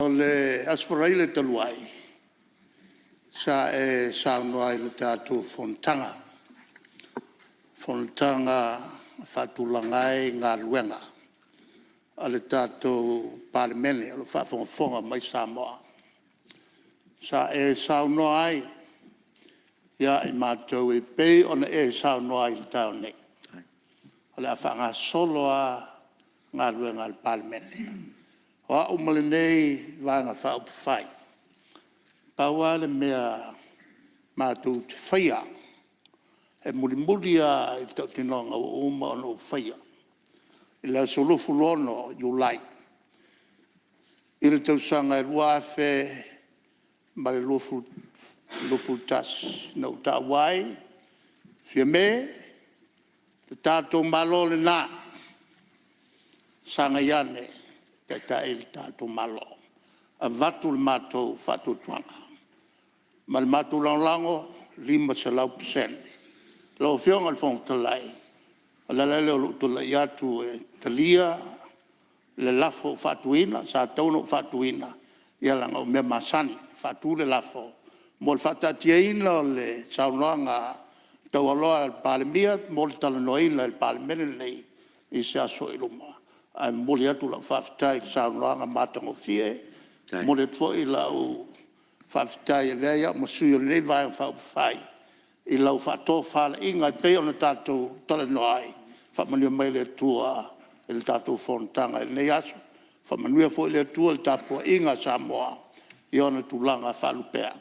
O le Aso Faraile talu ai sa e saunoa i le tatou Fonotaga, fonotaga e faatulaga ai galuega a le tatou Palemene o lo o faafogafoga mai Samoa. Sa e saunoa ai ia i matou e pei ona e saunoa ai i le taeao nei, o le a faagasolo lava galuega a le Palemene. O au ma lenei Vaega Faaupufai, pau lava le mea matou te faia, e mulimuli lava i le tautinoga ua uma ona ou faia i le aso 26 Iulai i le tausaga e 2021, na ou taua ai, “Fiame, le tatou Malo lena, sagai ane e taitai le tatou Malo.” Avatu le matou faatuatuaga ma le matou lagolago e 500%. Lau Afioga i le Fofoga Fetalai, o le ala lea o lou tulai atu e talia le lafo ua faatuina. Sa tatau ona ou faatuina, ia leaga o mea masani, e faatu le lafo mo le faataatiaina o le saunoaga taualoa a le Palemia mo le talanoaina e le Palemene lenei i se aso o i luma. Ae momoli atu lau faafetai i le saunoaga matagofie. E momoli atu foi lau faafetai e avea ai au ma sui o lenei Vaega Faaupufai i lau faatofalaiga e pei ona tatou talanoa ai. Faamanuia mai le Atua i le tatou fonotaga i lenei aso. Faamanuia foi le Atua i le tapuaiga a Samoa i ona tulaga faalupea.